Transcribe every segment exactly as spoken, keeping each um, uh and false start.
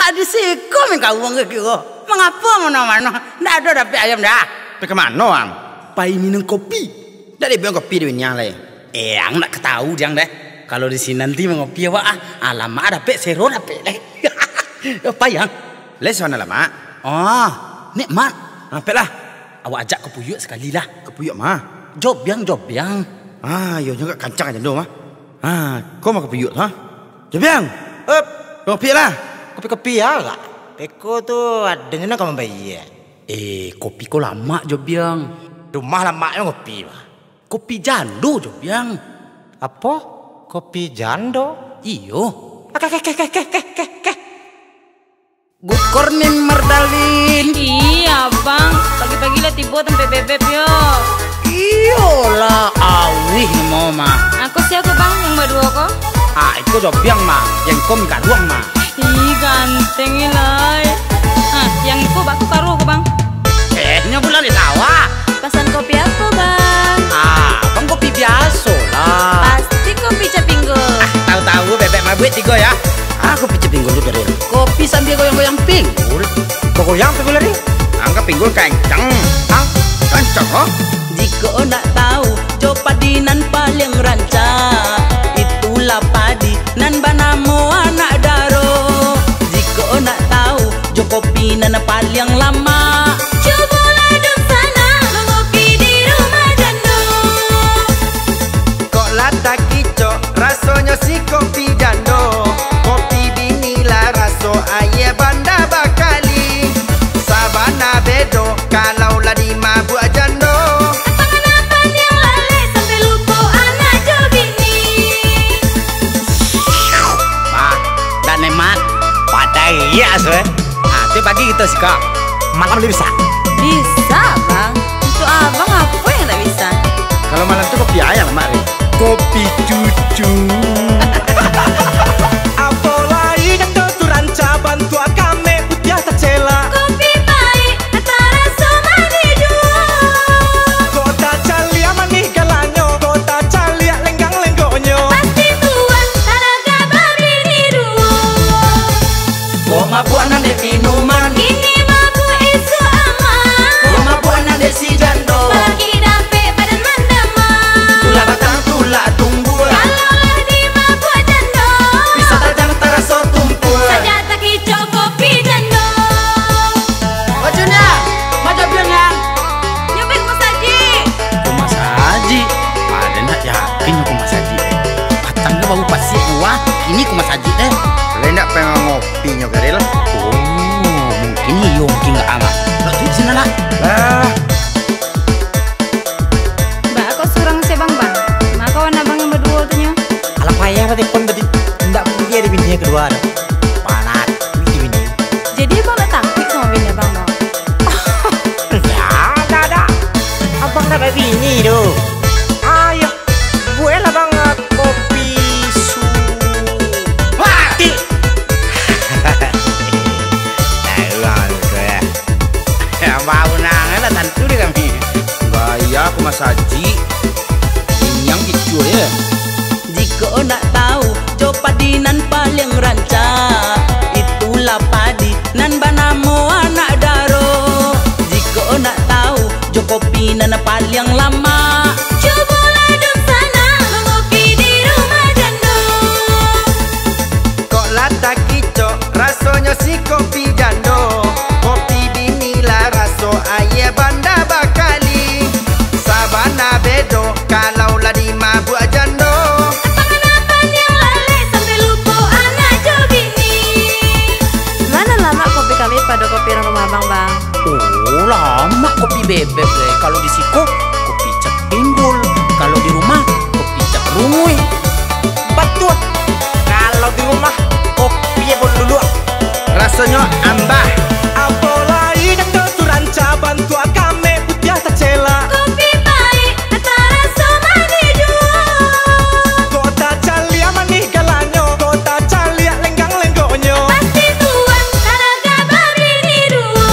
Di siko main kawuang ka kiro. Mangapo mano-mano? Ndak ado dapek ayam dah. Pai ka mano, ang? Pai minum kopi. Ndak dibuek kopi di biniang lai. Eh, ang ndak ka tahu diang deh. Kalau di sinan ti mangopi awak ah. Alamak dapek, sero dapek deh. Pai, ang? Lai sabana lamak. Oh, nikmat. Dapeklah. Awak ajak ka Puyuak sakali lah. Ka Puyuak ma? Jobiang, Jobiang. Ah, iyo nyo agak kancang aja tu mah. Ah, ko mah ka Puyuak tu, ha? Jobiang. Hup. Kopi lah. Kopi-kopi agak. Peko tu adanyo nak ka mambayia. Eh, kopi ko lamak, Jobiang. Rumah lamaknyo kopi, bah. Kopi jando, Jobiang. Apo? Kopi jando? Iyo. Keh, keh, keh, keh, keh, keh, keh. Gukornin Mardalin. Iya, Bang. Pagi-pagi lah tibo tampek bebeb yo. Iyolah, awih namo mah. Aku sia ko, Bang, yang baduo ko? Ah, iko Jobiang mah, yang ko mingkaruang mah. Ih, ganteng ilai. Ah, yang ko bak ko karuah ko, Bang. Eh, nyo pulang di sawah. Pasan kopi apo, Bang? Ah, abang kopi biaso lah. Pasti kopi Capinggul. Ah, tahu-tahu bebek mabuik tigo ya. Ah, kopi Capinggul tu, Darul. Kopi sambia goyang-goyang pinggul. Bagoyang pinggul tadi. Angka pinggul kencang. Ang, kencang, oh. Jikok nak tahu, jo padi nan paliang rancak, itulah padi nan banamo anak daro. Jikok nak tahu, jo kopi nan paliang lamak, cubolah dunsanak mangopi di rumah jando. Kok lah takicok rasonyo si kopi jando, kopi bini lah raso aia banda bakali. Sabana bedo kalau lah dimabuak jando. Pangan apan yang lalek sampai lupo anak jo bini. Bah, dah nikmat. Padai iya asuh, eh. Ah, tu pagi kita sika. Malam dia bisa. Bisa, Bang. Untuk abang apa yang tak bisa? Kalau malam tu kopi ayam, Mak Ri. Kopi cucu. Apo lai jando tu rancak bantuak kamek putiah tacelak. Kopi paik, taraso manih juo. Kok tacaliak manih galanyo, kok tacaliak lenggang-lenggoknyo. Pasti tuan taraga babini duo. Kok mabuak nan dek minuman. Kini mabuak isuak aman. Kok mabuak nan dek si jando. Laki dapek badan mandaman. Tulak batang, tulak tumbuah. Kalau lah dimabuak jando. Pisau tajam taraso tumpua. Sajak takicok kopi jando. Bajuna, majo bilang. Nyo pai ka masajik. Ka masajik? Ado nak yakin nyo ka masajik, eh. Patang ko baru pasiak buah, kini ka masajik, eh. Lai ndak pengen ngopi nyo, Garel? Oh, mungkin iyo, mungkin ndak alah. Lah, tu di sinan lah. Lah. Baa kok surang se, Bang, Bang? Ma kawan abang yang baduo tu nyo? Alah, payah batelepon tadi. Indak buliah di bini kaduo tu. Panat di bini. Jadi abang ndak takuik samo bini abang, Bang? Ndak, ndak, ndak. Abang ndak babini tu. Ayo, bueklah abang, ah, kopi su-, mati. Tahu abang tu, ya. Abang unang lah tantu dek kami. Gaya ka masajik. Inyang kicuah, ya. Jikok nak tahu, jo padi nan paliang rancak, itulah padi nan banamo anak daro. Jikok nak tahu, jo kopi nan paliang lamak, cubolah dunsanak mangopi di rumah jando. Kok lah takicok rasonyo si kopi jando, kopi bini lah raso aia banda bakali. Sabana bedo kalau lah dimabuak jando. Pangan apan yang lalek sampai lupo anak jo bini. Mano lamak kopi kami pado kopi urang rumah abang, Bang? Oh, lamak kopi bebek, eh. Kalau di siko, kopi cap pinggul. Kalau di rumah, kopi cap runguih. Batua. Kalau di rumah, kopi abon luluak. Rasonyo ambah. Apo lai jando tu rancak bantuak kamek putiah tacelak. Kopi paik, taraso manih juo. Kok tacaliak manih galanyo, kok tacaliak lenggang-lenggoknyo. Pasti tuan taraga babini duo.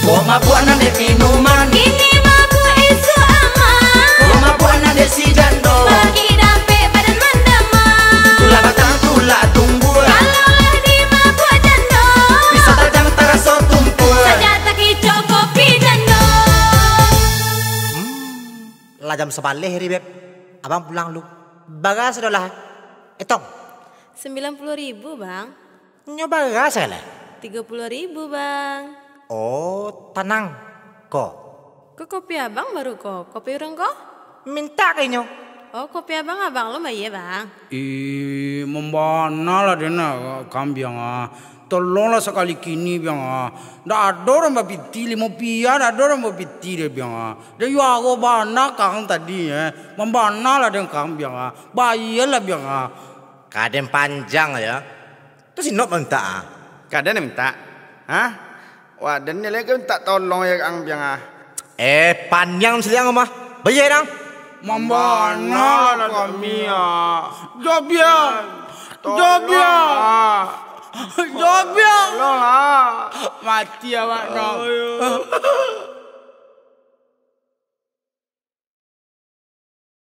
Kok mabuak nan dek minuman. Kini mabuak isuak aman. Kok mabuak nan dek si jando. Laki Jam sabaleh hari, Beb. Abang pulang lu. Bara sudah lah. Etong. Sembilan puluh ribu, Bang. Nyo bara salah. Tiga puluh ribu, Bang. Oh, tanang. Ko. Ko kopi abang baru ko. Kopi urang ko? Minta ka inyo. Oh, kopi abang, abang lo bayia, Bang. Ih, mambana lah den, ah, kang biang, ah. Tolonglah sakali kini, biang, ah. Ndak ado urang bapiti, limo pia ndak ado urang bapiti deh, biang, ah. Dek iyo ago bana kang tadi, eh. Mambana lah den kang, biang, ah. Bayialah, biang, ah. Ka den panjang, yo. Tu si Nok minta, ah. Ka den minta. Hah? Wah, den ni lagi minta tolong yo, kang biang, ah. Eh, paniang siliang mah. Bayia, dang. Mambana lah kami, ah. Jabiang. Jabiang. Jabiang. Tolong, ah. Mati awak, Nok.